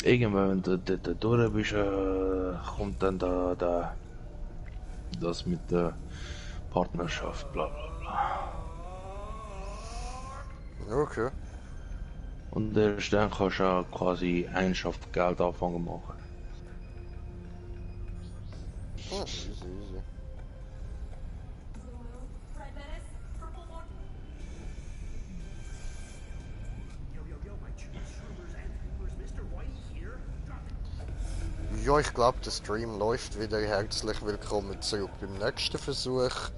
Irgendwann, wenn du durch bist, kommt dann das mit der Partnerschaft, bla bla bla. Okay. Und erst dann kannst du auch quasi Einschaft Geld anfangen machen. Ah, easy, easy. Ja, ich glaube, der Stream läuft wieder. Herzlich willkommen zurück beim nächsten Versuch.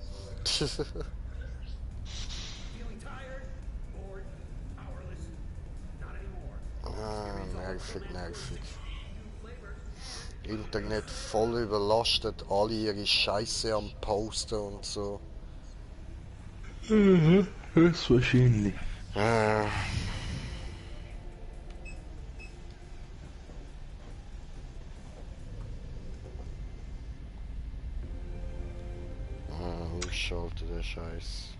Ah, nervig, nervig. Internet voll überlastet, alle ihre Scheiße am Posten und so. Mhm, höchstwahrscheinlich. Äh, Ausschalten, der Scheiß.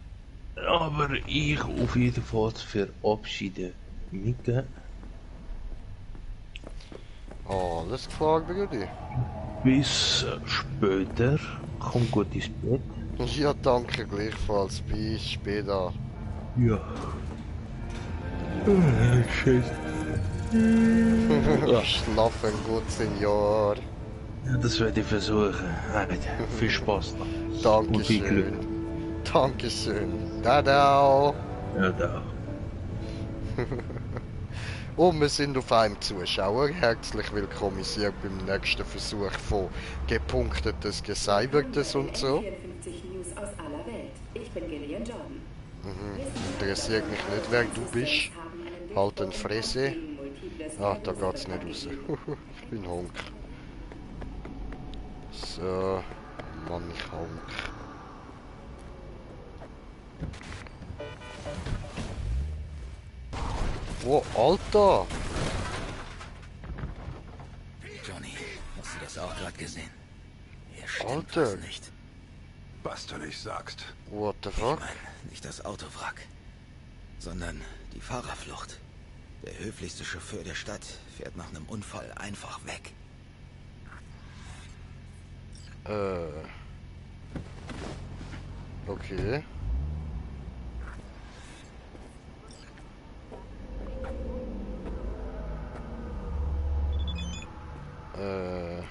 Aber ich auf jeden Fall verabschiede mich. Alles klar, Brudi. Bis später. Komm gut ins Bett. Ja, danke gleichfalls. Bis später. Ja. Scheiße. Ja, Schlafen gut, Senior. das werde ich versuchen. Alter, viel Spaß noch. Und viel Glück. Dankeschön. Dankeschön. Tada. Ja, da. Und wir sind auf einem Zuschauer. Herzlich willkommen hier beim nächsten Versuch von gepunktetes, gecybertes und so. News aus aller Welt. Ich bin Gillian Jordan. Interessiert mich nicht, wer du bist. Halt den Fresse. Ah, da geht's nicht raus. Ich bin Honk. So. Mann, ich Honk. Wo, Alter! Johnny, hast du das auch gerade gesehen? Hier stimmt Alter! was nicht. Was du nicht sagst. What the Ich fuck? meine, nicht das Autowrack, sondern die Fahrerflucht. Der höflichste Chauffeur der Stadt fährt nach einem Unfall einfach weg. Okay. Äh.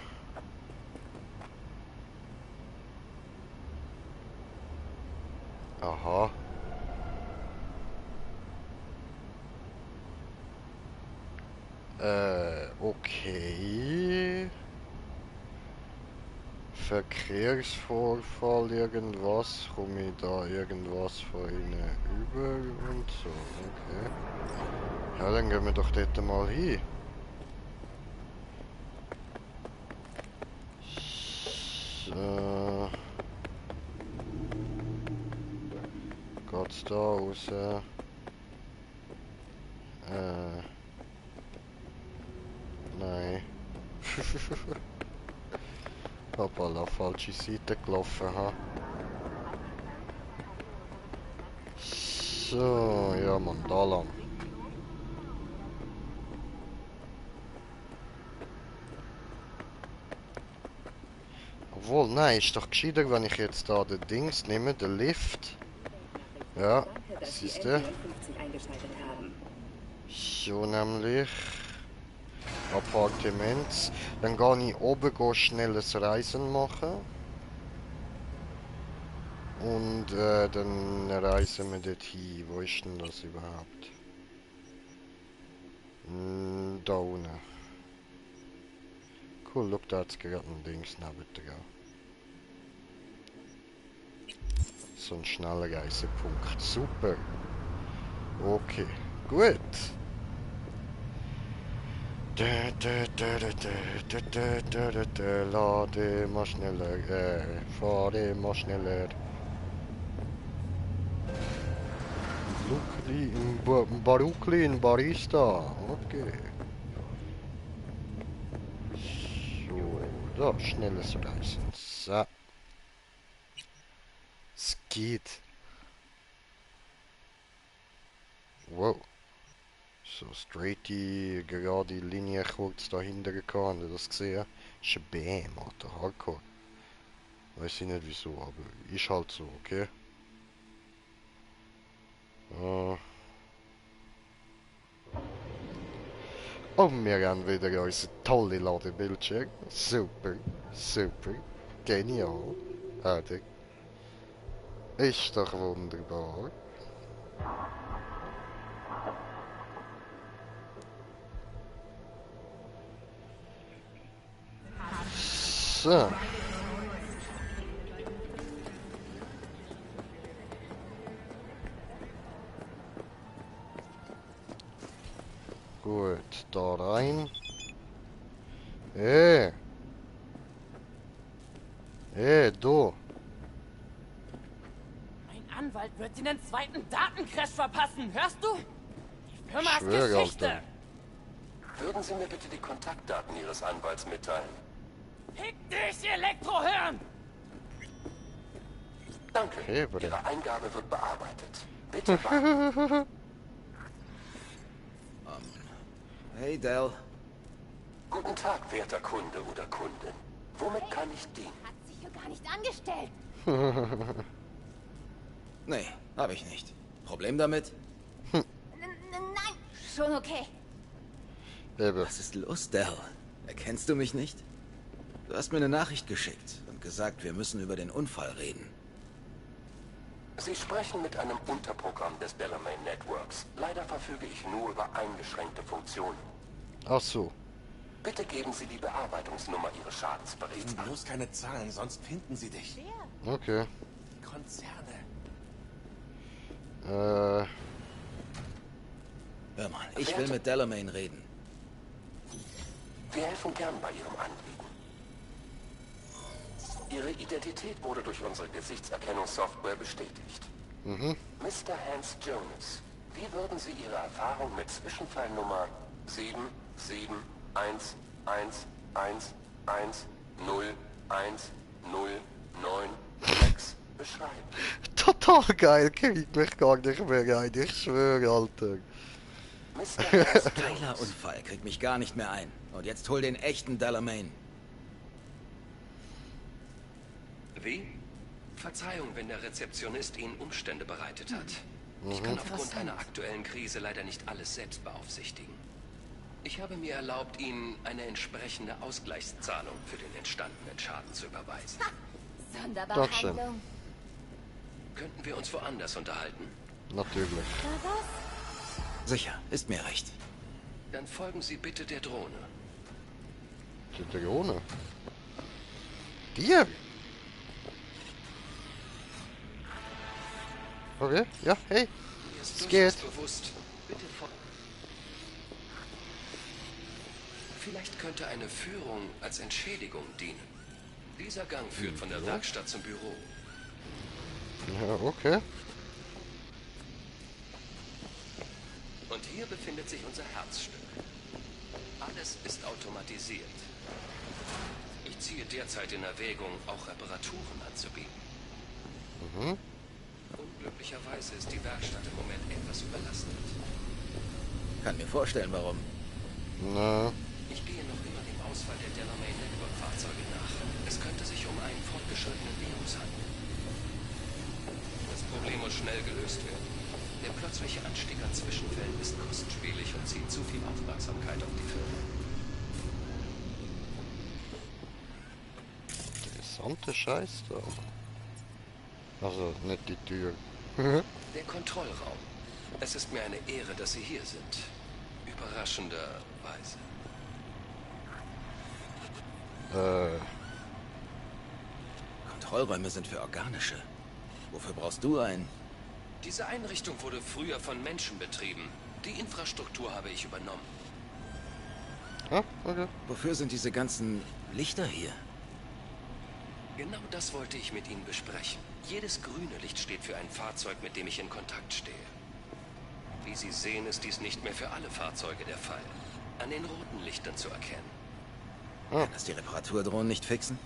Aha. Okay. Verkehrsvorfall, irgendwas. Komme ich da irgendwas von ihnen über und so. Okay. Ja, dann gehen wir doch dort mal hin. So. Geht's da raus? Nein. Hoppala, falsche Seite gelaufen, ha. So, ja man, da lang. Obwohl, nein, ist doch gescheiter, wenn ich jetzt da den Dings nehme, den Lift. Ja, siehst du? So nämlich. Appartements. Dann gehe ich oben schnelles Reisen machen. Und dann reisen wir dort hin. Wo ist denn das überhaupt? Da unten. Cool, look, da hat's gerade ein Dings neben dran. So ein schneller Reisepunkt. Super. Okay, gut. Lade mal schneller, fahre mal schneller. Barukli in Barista. Okay. So, da, schnelles Reisen. So. Es geht. Wow. so straighte, gerade Linie kurz dahinter gehabt. Habt ihr das gesehen? Ist ein BM, Alter. Hardcore. Weiß ich nicht wieso, aber ist halt so, okay? Und wir haben wieder unsere tolle Ladebildschirm. Super, super, genial. Fertig. Ist doch wunderbar. So. Gut, da rein. Du. Mein Anwalt wird Ihnen einen zweiten Datencrash verpassen, hörst du? Die Firma ist Schwöre, Geschichte. Alter. Würden Sie mir bitte die Kontaktdaten Ihres Anwalts mitteilen? Fick dich, Elektrohirn! Danke. Okay, Bruder. Ihre Eingabe wird bearbeitet. Bitte warten. Hey, Dell. Guten Tag, werter Kunde oder Kundin. Womit kann ich dienen? Hat sich hier gar nicht angestellt. Nee, habe ich nicht. Problem damit? Nein, schon okay. Eben. Was ist los, Dell? Erkennst du mich nicht? Du hast mir eine Nachricht geschickt und gesagt, wir müssen über den Unfall reden. Sie sprechen mit einem Unterprogramm des Delamain Networks. Leider verfüge ich nur über eingeschränkte Funktionen. Ach so. Bitte geben Sie die Bearbeitungsnummer Ihres Schadensberichts an. Bloß keine Zahlen, sonst finden sie dich. Okay. Konzerne. Hör mal, ich will mit Delamain reden. Wir helfen gern bei Ihrem Anliegen. Ihre Identität wurde durch unsere Gesichtserkennungssoftware bestätigt. Mr. Hans Jonas, wie würden Sie Ihre Erfahrung mit Zwischenfallnummer 77111101096 beschreiben? Total geil, kriegt mich gar nicht mehr ein. Ich schwöre, Alter. Mr. Hans Geiler Jonas, Unfall, kriegt mich gar nicht mehr ein. Und jetzt hol den echten Delamain. Wie? Verzeihung, wenn der Rezeptionist Ihnen Umstände bereitet hat. Ich kann aufgrund einer aktuellen Krise leider nicht alles selbst beaufsichtigen. Ich habe mir erlaubt, Ihnen eine entsprechende Ausgleichszahlung für den entstandenen Schaden zu überweisen. Sonderbare Das stimmt. Handlung. Könnten wir uns woanders unterhalten? Natürlich. Na was? Sicher, ist mir recht. Dann folgen Sie bitte der Drohne. Die Drohne. Dir? Okay, ja, hey. Mir ist Es durchaus geht. bewusst. Bitte Vielleicht könnte eine Führung als Entschädigung dienen. Dieser Gang führt von der Werkstatt zum Büro. Ja, okay. Und hier befindet sich unser Herzstück. Alles ist automatisiert. Ich ziehe derzeit in Erwägung, auch Reparaturen anzubieten. Unglücklicherweise ist die Werkstatt im Moment etwas überlastet. Kann mir vorstellen, warum. Na, Ich gehe noch immer dem Ausfall der Delamain Network Fahrzeuge nach. Es könnte sich um einen fortgeschrittenen Virus handeln. Das Problem muss schnell gelöst werden. Der plötzliche Anstieg an Zwischenfällen ist kostspielig und zieht zu viel Aufmerksamkeit auf die Firma. interessante Scheiß da. Also, nicht die Tür. Der Kontrollraum. Es ist mir eine Ehre, dass Sie hier sind. Überraschenderweise. Kontrollräume sind für organische. Wofür brauchst du einen? Diese Einrichtung wurde früher von Menschen betrieben. Die Infrastruktur habe ich übernommen. Ah, okay. Wofür sind diese ganzen Lichter hier? Genau das wollte ich mit Ihnen besprechen. Jedes grüne Licht steht für ein Fahrzeug, mit dem ich in Kontakt stehe. Wie Sie sehen, ist dies nicht mehr für alle Fahrzeuge der Fall. An den roten Lichtern zu erkennen. Kann das die Reparaturdrohnen nicht fixen?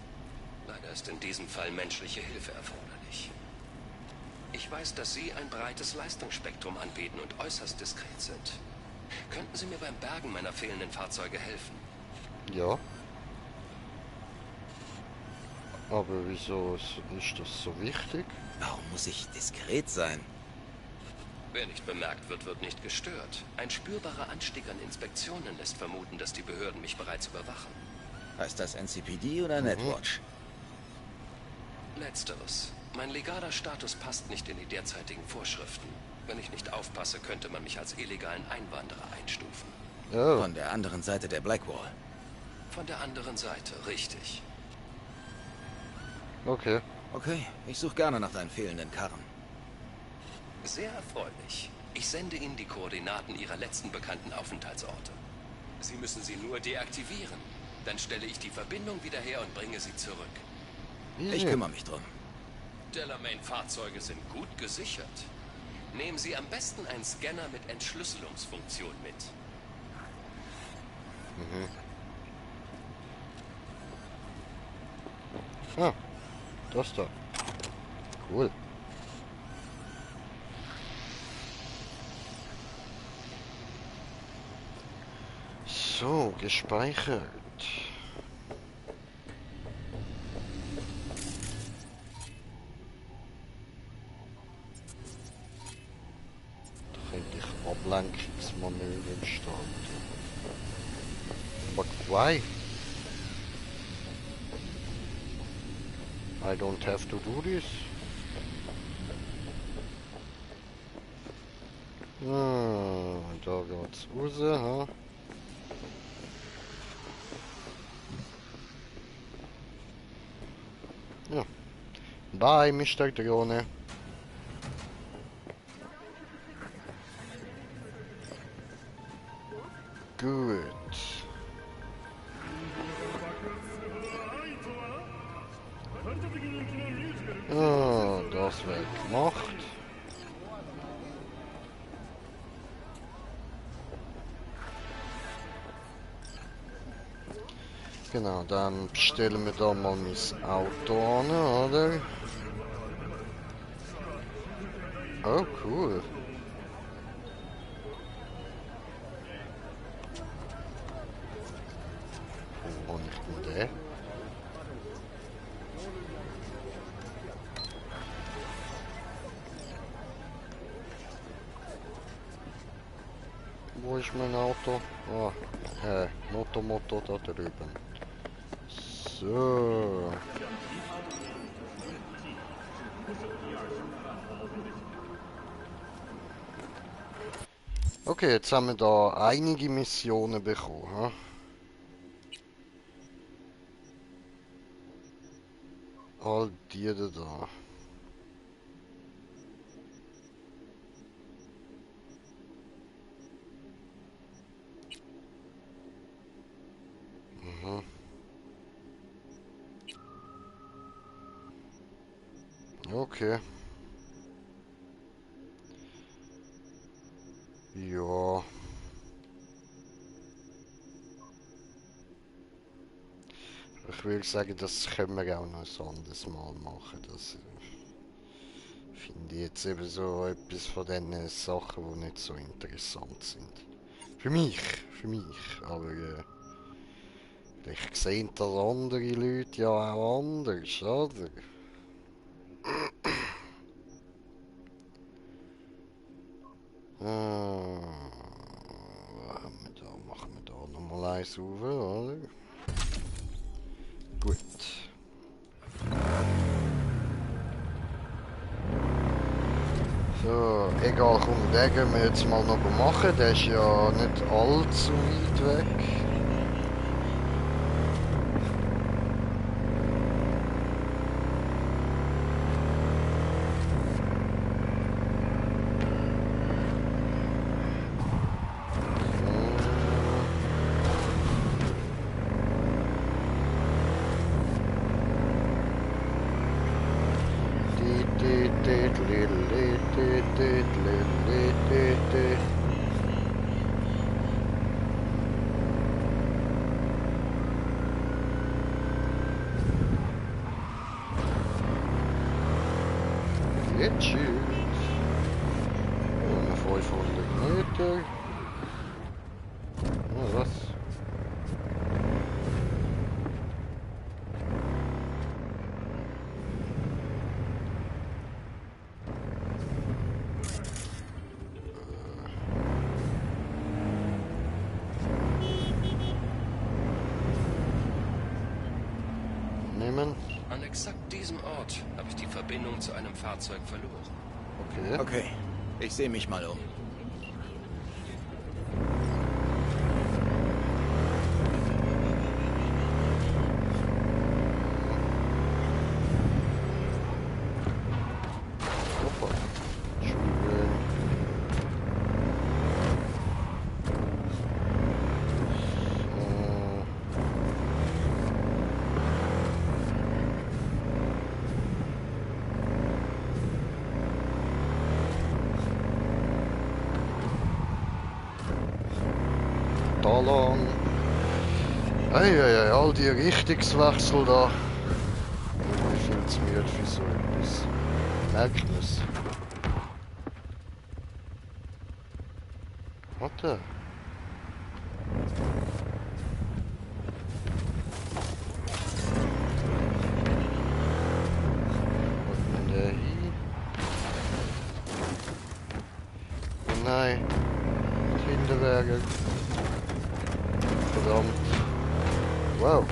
Leider ist in diesem Fall menschliche Hilfe erforderlich. Ich weiß, dass Sie ein breites Leistungsspektrum anbieten und äußerst diskret sind. Könnten Sie mir beim Bergen meiner fehlenden Fahrzeuge helfen? Ja. Aber wieso ist das so wichtig? Warum muss ich diskret sein? Wer nicht bemerkt wird, wird nicht gestört. Ein spürbarer Anstieg an Inspektionen lässt vermuten, dass die Behörden mich bereits überwachen. Heißt das NCPD oder Netwatch? Letzteres. Mein legaler Status passt nicht in die derzeitigen Vorschriften. Wenn ich nicht aufpasse, könnte man mich als illegalen Einwanderer einstufen. Oh. Von der anderen Seite der Blackwall. Von der anderen Seite, richtig. Okay. Okay, ich suche gerne nach deinen fehlenden Karren. Sehr erfreulich. Ich sende Ihnen die Koordinaten Ihrer letzten bekannten Aufenthaltsorte. Sie müssen sie nur deaktivieren. Dann stelle ich die Verbindung wieder her und bringe sie zurück. Ich kümmere mich drum. Delamain-Fahrzeuge sind gut gesichert. Nehmen Sie am besten einen Scanner mit Entschlüsselungsfunktion mit. Ah, das da. Cool. So, gespeichert. Da könnte ich Ablenkungsmanöver starten. But why? I don't have to do this. Da geht's raus, ha? Ja. Bye, Mr. Drone. Gut. Ah, das wird gemacht. Genau, dann bestellen wir da mal mein Auto an, oder? Oh, cool. Wo habe ich denn den? Wo ist mein Auto? Ah, Motto da drüben. So. Okay, jetzt haben wir da einige Missionen bekommen. All die da. Okay. Ja. Ich will sagen, das können wir auch noch ein anderes Mal machen. Das finde ich jetzt eben so etwas von diesen Sachen, die nicht so interessant sind. Für mich. Aber vielleicht sehen das andere Leute ja auch anders, oder? Machen wir da nochmal eins auf, oder? Gut. So, egal, komm, den gehen wir jetzt mal noch machen. Der ist ja nicht allzu weit weg. An exakt diesem Ort habe ich die Verbindung zu einem Fahrzeug verloren. Okay. Okay, ich sehe mich mal um. Hoppa. Schön. Da lang. Eieiei, all die Richtungswechsel da. Ich bin viel zu müde für so etwas. Merkt man's. Warte. Wo ist denn der hin? Oh nein. Hinterwege. Verdammt. Wow.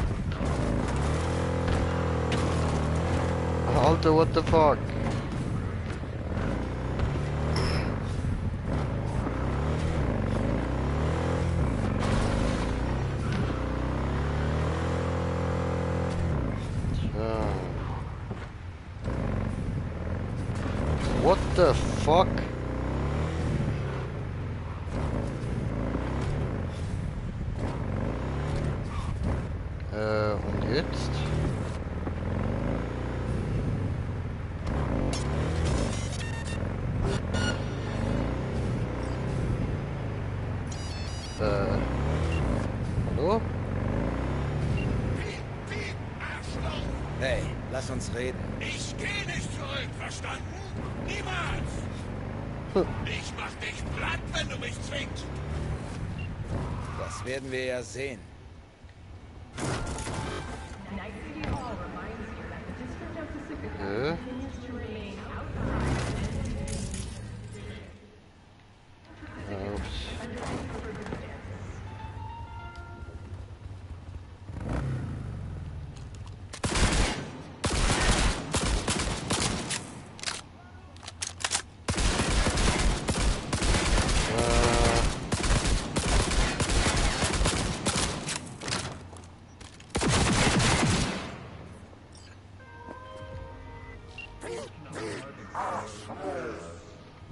Alter, what the fuck? Tja. What the fuck? Und jetzt? Hallo? Hey, lass uns reden. Ich gehe nicht zurück, verstanden? Niemals! Ich mach dich platt, wenn du mich zwingst. Das werden wir ja sehen. Okay.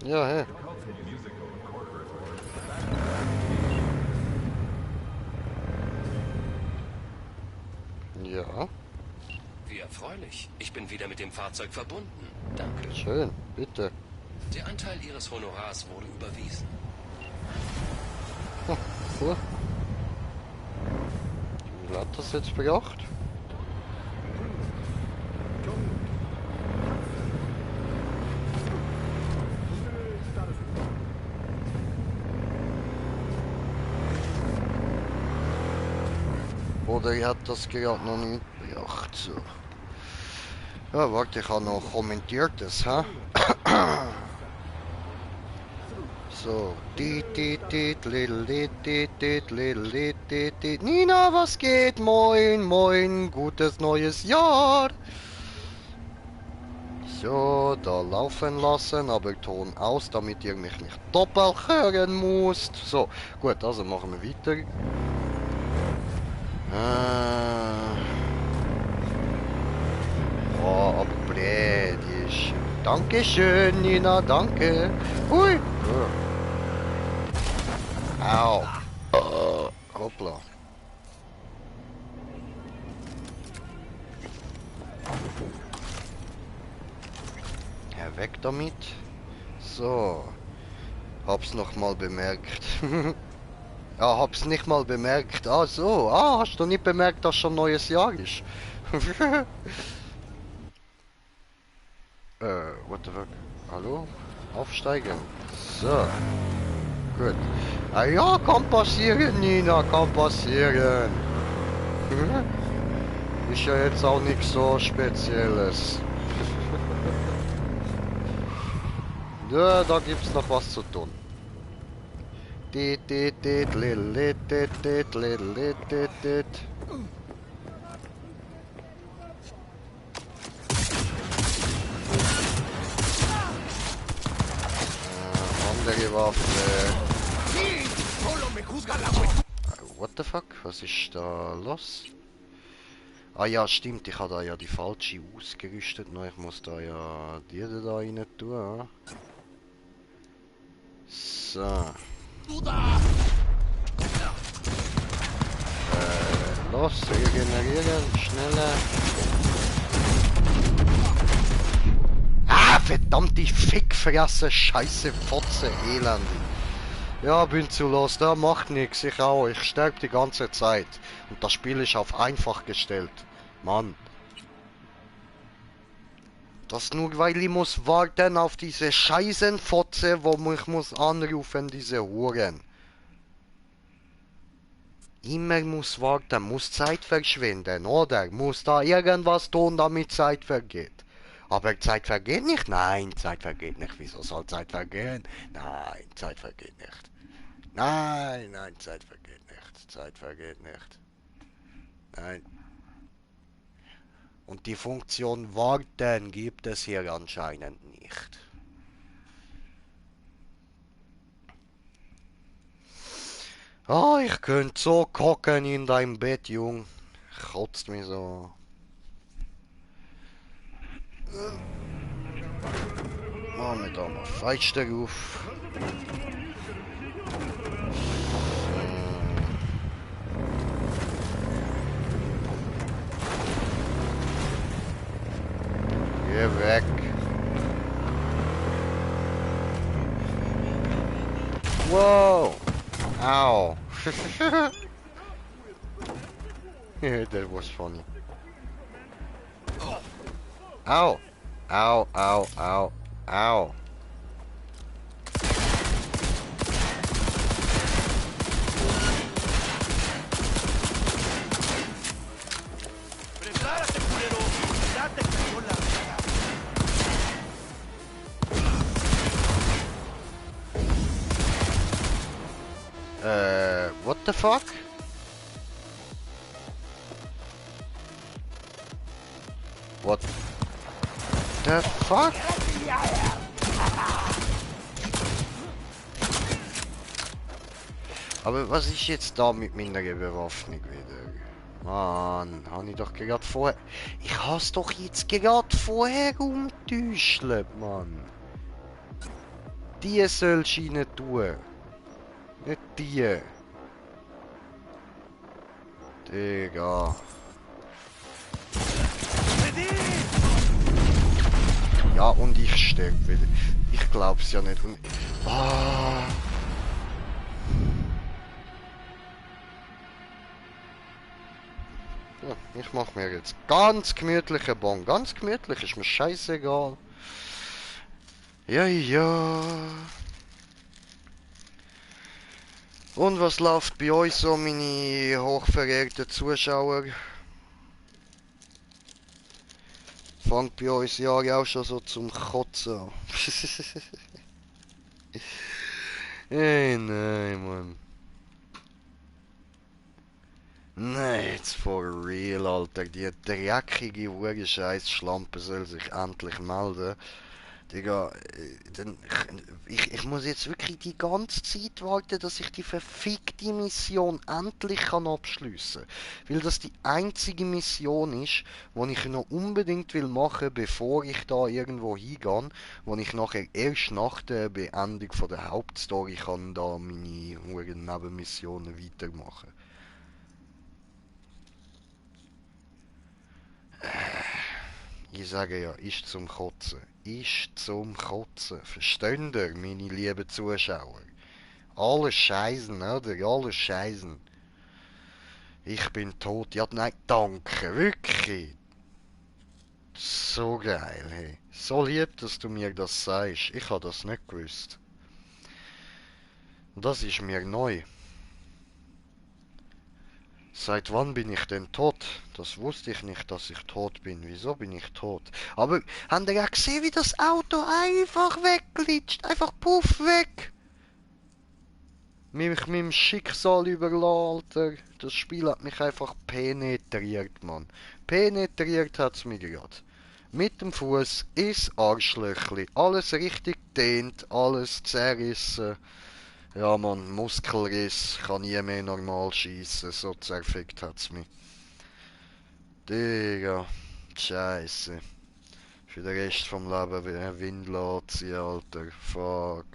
Ja, hä? Ja, Wie erfreulich. Ich bin wieder mit dem Fahrzeug verbunden. Danke. schön, bitte. Der Anteil Ihres Honorars wurde überwiesen. Cool. Wie viel hat das jetzt gebracht? Oder ich hat das gerade noch nicht gebracht. So. Ja, warte, ich habe noch kommentiertes, hä? So. Nina, was geht? Moin, moin, gutes neues Jahr. So, da laufen lassen, aber Ton aus, damit ihr mich nicht doppelt hören müsst. So, gut, also machen wir weiter. Oh, aber blöd ist. Dankeschön, Nina, danke. Hui. Au. Hoppla. Ja, weg damit. So. Hab's noch mal bemerkt. Ja, hab's nicht mal bemerkt. Ah, so. Ah, hast du nicht bemerkt, dass schon neues Jahr ist? What the fuck? Hallo? Aufsteigen. So. Gut. Ah ja, kann passieren, Nina, kann passieren. Ist ja jetzt auch nichts so Spezielles. Ja, da gibt's noch was zu tun. die Waffe. What the fuck? Was ist da los? Ah ja, stimmt, ich habe da ja die falsche ausgerüstet. No, ich muss da ja die da rein tun. So. Los, regenerieren, schneller. Ah, verdammte Fickfresse, Scheiße, Fotze, Elend. Ja, bin zu los, da macht nix, ich auch, ich sterbe die ganze Zeit. Und das Spiel ist auf einfach gestellt. Mann. Das nur weil ich muss warten auf diese Scheißenfotze, wo ich muss anrufen, diese Huren. Immer muss warten, muss Zeit verschwinden, oder? Muss da irgendwas tun, damit Zeit vergeht. Aber Zeit vergeht nicht? Nein, Zeit vergeht nicht. Wieso soll Zeit vergehen? Nein, Zeit vergeht nicht. Nein, nein, Zeit vergeht nicht. Zeit vergeht nicht. Nein. Und die Funktion warten gibt es hier anscheinend nicht. Oh, ich könnte so kocken in deinem Bett, Jung. Kotzt mich so. Machen wir da mal Feuchte auf. Geh weg. Wow. Ow. That was funny. Ow. Ow, ow, ow, ow. What the fuck? What the fuck? Aber was ist jetzt da mit meiner Bewaffnung wieder? Mann, habe ich doch gerade vorher... Ich has doch jetzt gerade vorher umtäuschelt, Mann. Die sollst du rein tun. Nicht die. Digga. Ja, und ich sterbe wieder. Ich glaub's ja nicht. Und... Ah. Ja, ich mach mir jetzt ganz gemütliche Bon. Ganz gemütlich, ist mir scheißegal. Ja, ja. Und was läuft bei euch so, meine hochverehrten Zuschauer? Fängt bei uns ja auch schon so zum Kotzen an. Hey, nein, Mann. Nein, jetzt for real, Alter. Die dreckige Scheiß-Schlampe soll sich endlich melden. Digga, ich muss jetzt wirklich die ganze Zeit warten, dass ich die verfickte Mission endlich kann abschliessen. Weil das die einzige Mission ist, die ich noch unbedingt will machen, bevor ich da irgendwo hingehe, wo ich nachher erst nach der Beendigung von der Hauptstory kann da meine Nebenmissionen weitermachen. Ich sage ja, ist zum Kotzen. Ist zum Kotzen. Versteht ihr, meine lieben Zuschauer? Alles Scheißen, oder? Alles Scheißen. Ich bin tot. Ja, nein, danke. Wirklich. So geil, hey. So lieb, dass du mir das sagst. Ich habe das nicht gewusst. Das ist mir neu. Seit wann bin ich denn tot? Das wusste ich nicht, dass ich tot bin. Wieso bin ich tot? Aber habt ihr auch gesehen, wie das Auto einfach wegglitscht? Einfach puff weg! Mich meinem Schicksal überlassen, Alter. Das Spiel hat mich einfach penetriert, Mann. Penetriert hat's mich gerade. mit dem Fuß ins Arschlöchli. Alles richtig dehnt, alles zerrissen. Ja man, Muskelriss, kann nie mehr normal schießen, so zerfickt hat's mich. Digga, Scheiße. Für den Rest vom Leben Windel anziehen, Alter. Fuck.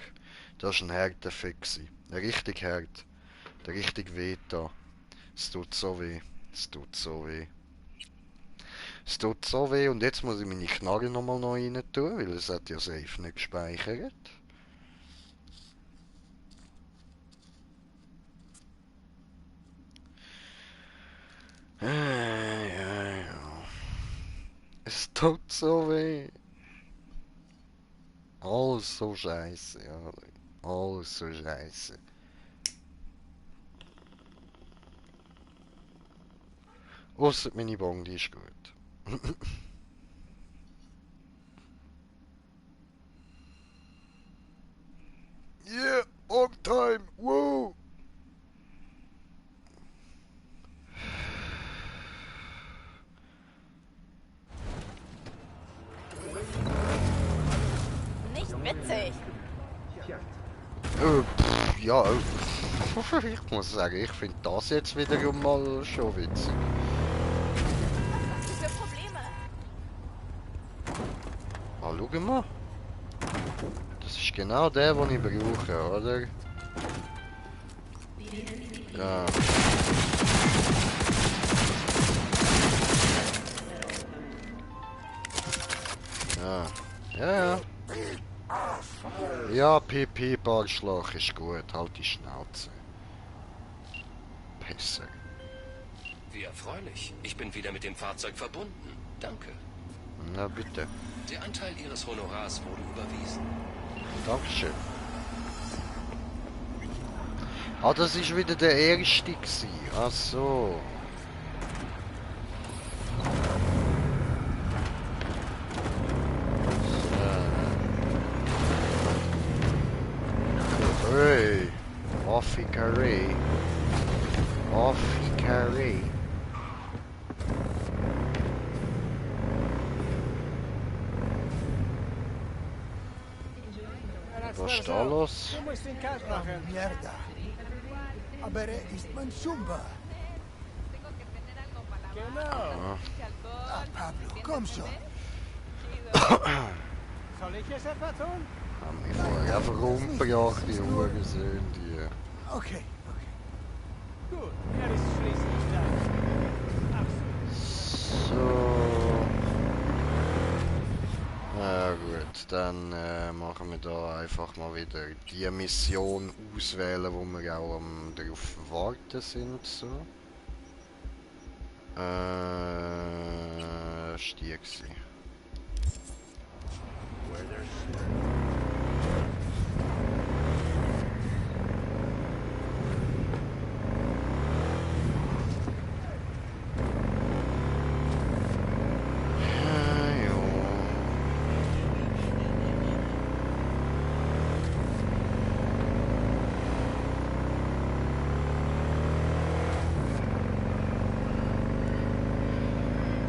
Das war ein harter Fick. Richtig hart. Richtig weh da. Es tut so weh. Es tut so weh. Es tut so weh und jetzt muss ich meine Knarre nochmal neu rein tun, weil es hat ja safe nicht gespeichert. Ja. Es tut so weh. Alles so scheiße, ja. Alles so scheiße. Ausser meine Bong, die ist gut. Yeah, on time, woo! Nicht witzig. Ja, ich muss sagen, ich finde das jetzt wiederum mal schon witzig. Was hast du für Probleme? Ah, schau mal. Das ist genau der, den ich brauche, oder? Ja. Ja. Ja, Pipi, Arschloch ist gut, halt die Schnauze. Pisser. Wie erfreulich. Ich bin wieder mit dem Fahrzeug verbunden. Danke. Na bitte. Der Anteil Ihres Honorars wurde überwiesen. Dankeschön. Ah, das ist wieder der erste gewesen. Ach so. Hey, Affikaré. Affikaré. Was ist da los? Mierda. Aber ist mein Zumba. Genau. Ah, Pablo, komm schon. Soll ich es etwa tun? Haben mich vorher einfach umgebracht, die Hurensohn, die... Okay. Gut, er ist schließlich da. So... Na gut, dann machen wir da einfach mal wieder die Mission auswählen, wo wir auch darauf warten sind. So. Ist die gewesen.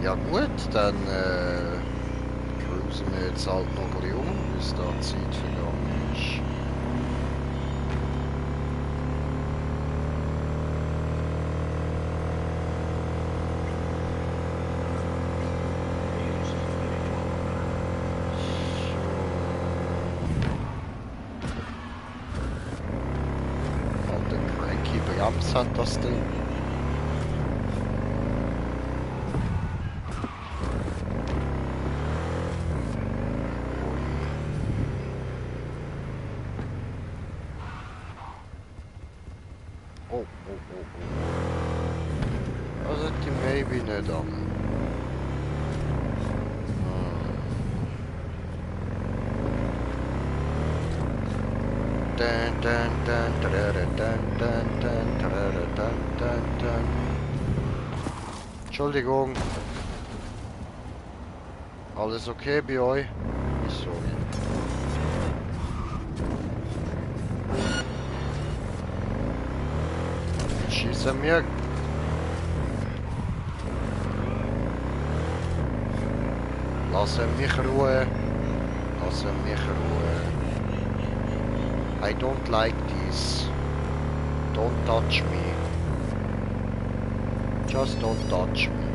Ja gut, dann cruisen wir jetzt halt noch ein bisschen um, bis da die Zeit vergangen ist. So. Alter cranky Brams hat das Ding. Also die maybe nicht an. Entschuldigung. Alles okay bei euch? Sorry. Schießen mir. Lassen mich Ruhe. Lassen mich Ruhe. I don't like this. Don't touch me. Just don't touch me.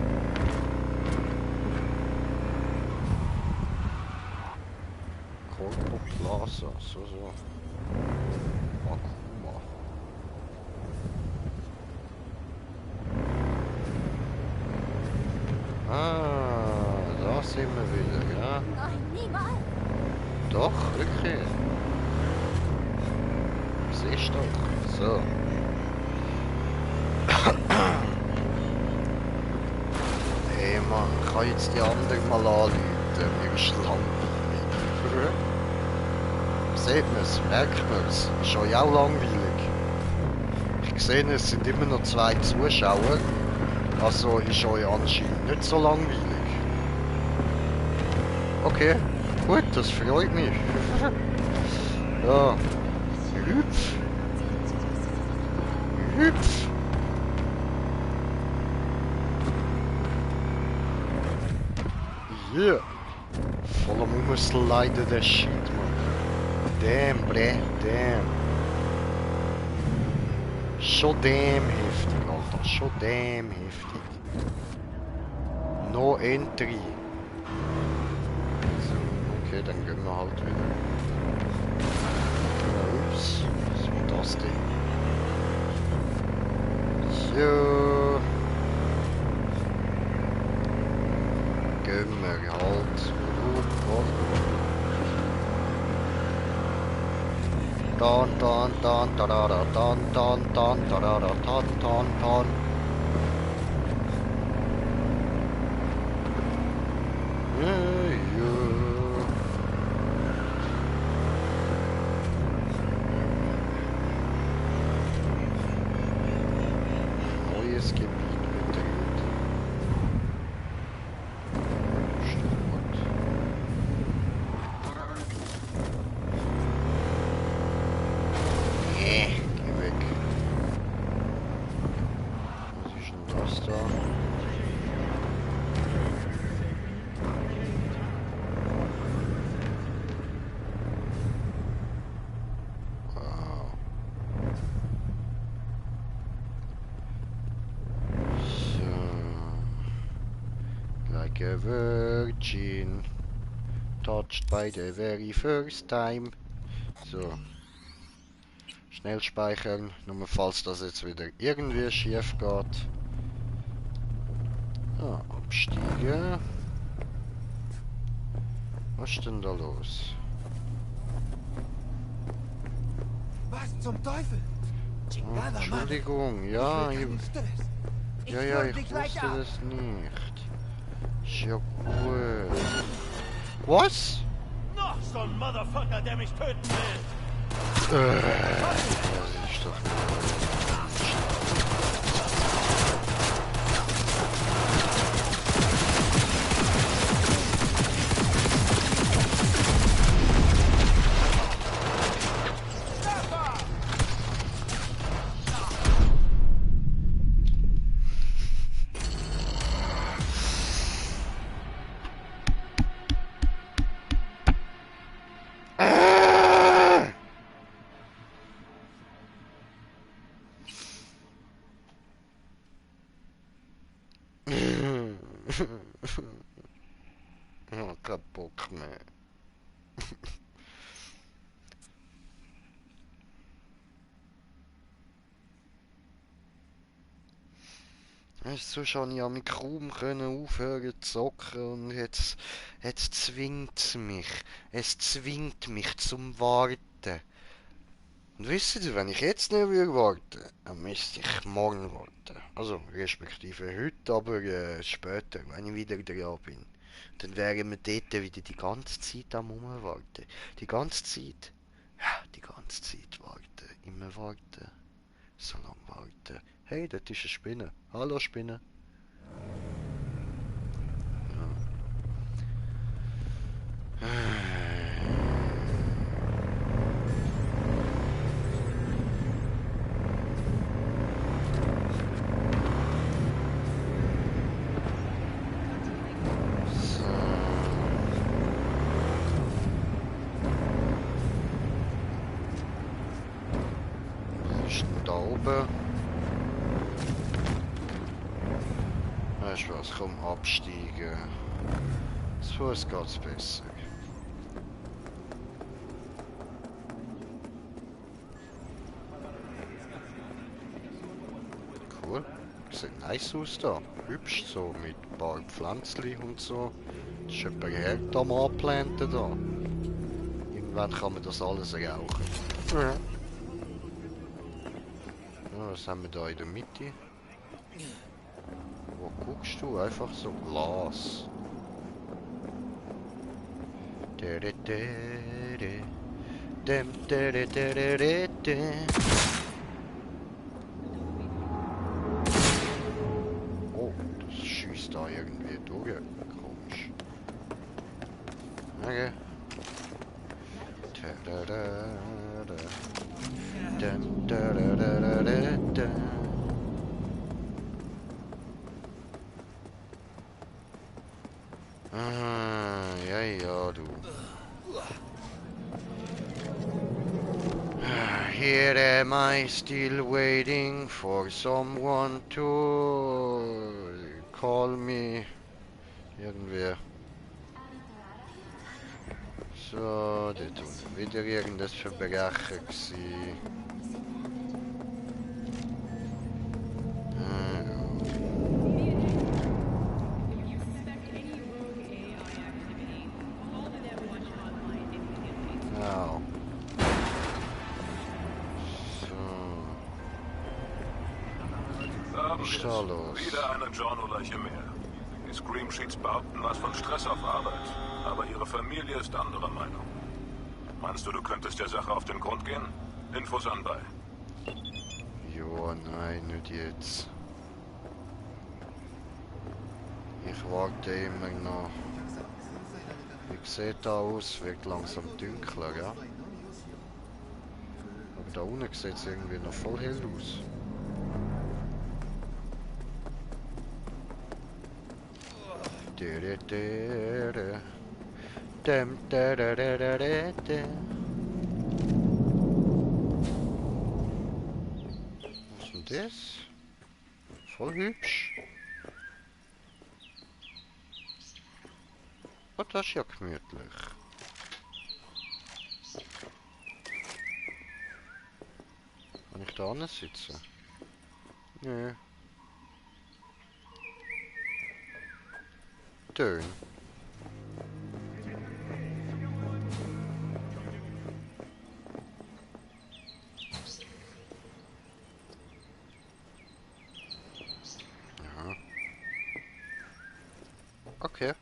Corpo Plaza, so. Makuma. Ah, da sind wir wieder, ja? Nein, niemals. Doch, wirklich. Siehst du doch. So. Hey Mann, ich kann jetzt die anderen mal anrufen. Mir ist langweilig. Seht man es, merkt man es. Ist euch auch langweilig. Ich sehe, es sind immer noch 2 Zuschauer. Also ist euch anscheinend nicht so langweilig. Okay, gut, das freut mich. Ja. Hüpf. Hüpf. Yeah. Voll am Umsliden der Shit, man. Damn, bre, damn. Schon damn heftig, Alter. Schon damn heftig. No entry. So, okay, dann gehen wir halt wieder. Ups, was war das denn? So. Gehen wir halt. Don don don da da da don don don da da da don don don. Neues Gebiet betritt. Start. Geh weg. Was ist denn das da? Wow. So. Like a virgin. Touched by the very first time. So. Schnell speichern, nur falls das jetzt wieder irgendwie schief geht. Ah, absteigen. Was ist denn da los? Was zum Teufel? Oh, Entschuldigung, ja, ich wusste das nicht. Ist ja gut. Was? Noch so ein Motherfucker, der mich töten will. Das ist doch nicht. Oh, kein Bock mehr. So schon ich mich kaum aufhören zu zocken und jetzt zwingt es mich zum Warten. Und wisst ihr, wenn ich jetzt nicht warten würde, dann müsste ich morgen warten. Also respektive heute, aber später, wenn ich wieder dran bin. Dann wären wir dort wieder die ganze Zeit am Umwarten. Die ganze Zeit. Ja, die ganze Zeit warten. Immer warten. So lange warten. Hey, das ist eine Spinne. Hallo Spinne. Ja. So. oben. Weißt du was, komm absteigen. Zu Fuß geht's besser. Cool. Sieht nice aus da. Hübsch, so mit ein paar Pflänzchen und so. Das ist jemand Herd am Anplanten da. Irgendwann kann man das alles rauchen. Ja. Ja, was haben wir da in der Mitte? Wo guckst du? Einfach so Glas. Oh, das schießt da irgendwie durch. Komisch. Okay. Ah, ja, du. Here am I still waiting for someone to call me. Irgendwie. So, dort unten wieder irgendwas Verbrechen gewesen. Ja. So. Was ist da los? Wieder eine Giorno-Leiche mehr. Die Scream Sheets behaupten was von Stress auf Arbeit. Aber ihre Familie ist anderer Meinung. Meinst du könntest der Sache auf den Grund gehen? Infos anbei. Jo, nein, nicht jetzt. Ich warte immer noch. Wie sieht da aus? Wird langsam dunkler, ja? Aber da unten sieht es irgendwie noch voll hell aus. Was ist denn das? Voll hübsch. Oh, das ist ja gemütlich. Kann ich da hinten sitzen? Nö. Schön. Ja. Okay.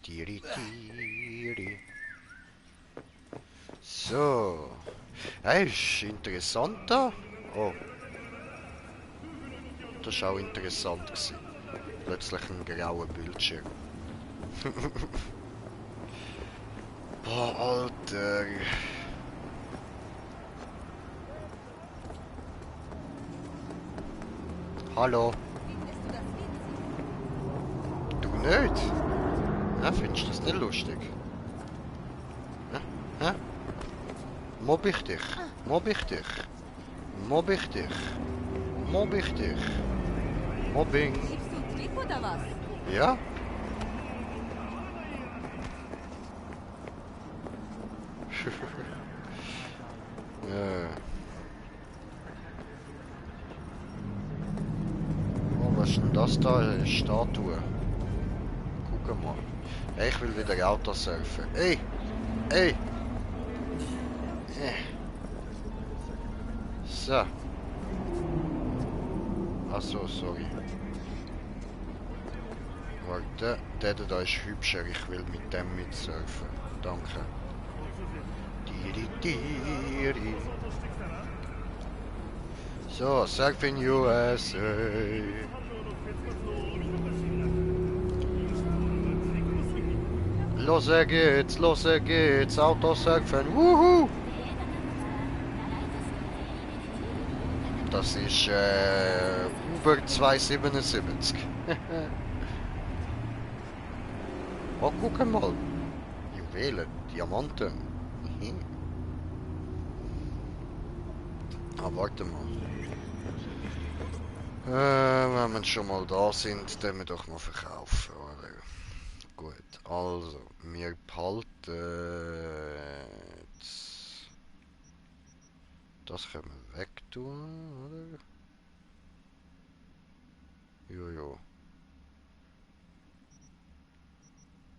Tiri, tiri. So. Hey, ist interessant da. Oh. Das war auch interessant gewesen. Plötzlich ein grauer Bildschirm. Boah, Alter. Hallo. Du nicht? Ja, findest du das nicht lustig? Hä? Mobb ich dich? Mobb ich dich? Mobb ich dich? Mobb ich dich? Mobbing. Liebst du Trieb oder was? Ja? Ja. Oh, was ist denn das da? Eine Statue. Guck mal. Hey, ich will wieder Auto surfen. Ey! Ey! So. Achso, sorry. Warte, der da ist hübscher, ich will mit dem mitsurfen. Danke. Diri, diri. So, Surfing USA. Los geht's, Autosurfen, wuhu! Das ist Uber 277. Oh, guck mal. Juwelen, Diamanten. Ah, warte mal. Wenn wir schon mal da sind, dann wir doch noch verkaufen, oder? Gut, also, wir behalten... Das können wir wegtun, oder? Jojo.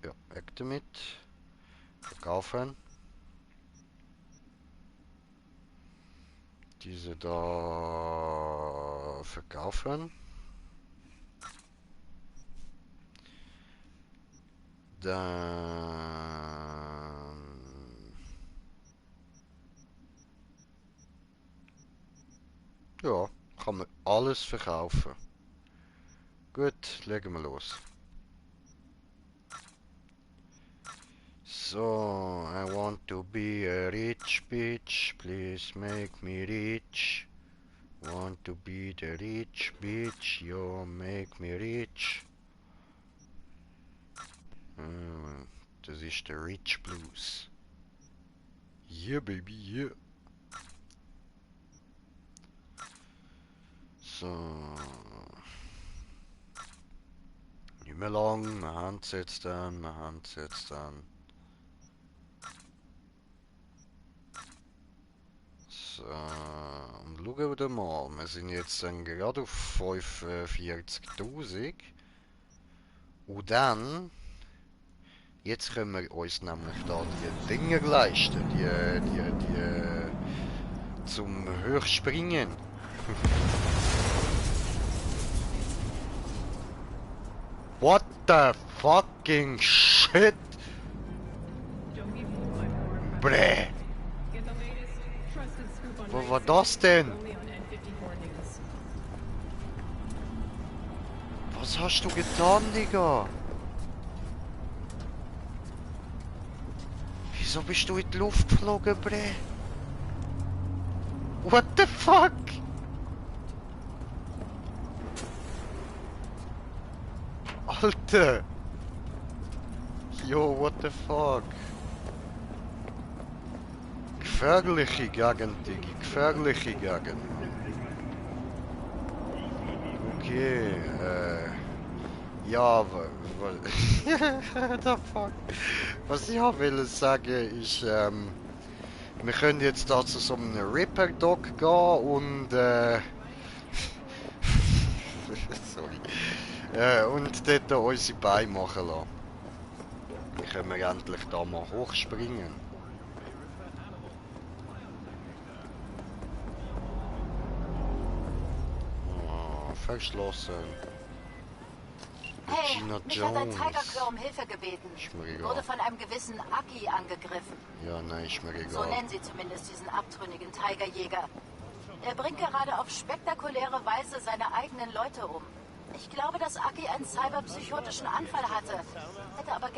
Ja, weg damit. Verkaufen. Diese da verkaufen. Dann... Ja, kann man alles verkaufen. Gut, legen wir los. So, I want to be a rich bitch, please make me rich. Want to be the rich bitch, yo, make me rich. Das ist der Rich Blues. Yeah, baby, yeah. So. Nicht mehr lang, wir haben es jetzt dann, So, und schauen wir mal, wir sind jetzt dann gerade auf 45.000. Und dann, jetzt können wir uns nämlich da die Dinge leisten, die zum Hochspringen. What the fucking shit? Bräh. Was war das denn? Was hast du getan, Digga? Wieso bist du in die Luft geflogen, Bräh? What the fuck? Alter! Yo, what the fuck? Gefährliche Gegend, Diggi, gefährliche Gegend. Okay, ja, the fuck? Was ich auch will sagen ist, wir können jetzt da zu so einem Ripper-Dog gehen und, sorry. Und dort unsere Beine machen lassen. Dann können wir endlich da mal hochspringen. Oh, verschlossen. Hey, Regina mich hat ein Jones. Tiger-Claw um Hilfe gebeten. Wurde von einem gewissen Aki angegriffen. Ja, nein, ist mir egal. So nennen sie zumindest diesen abtrünnigen Tigerjäger. Er bringt gerade auf spektakuläre Weise seine eigenen Leute um. Ich glaube, dass Aki einen cyberpsychotischen Anfall hatte. Hätte aber gerne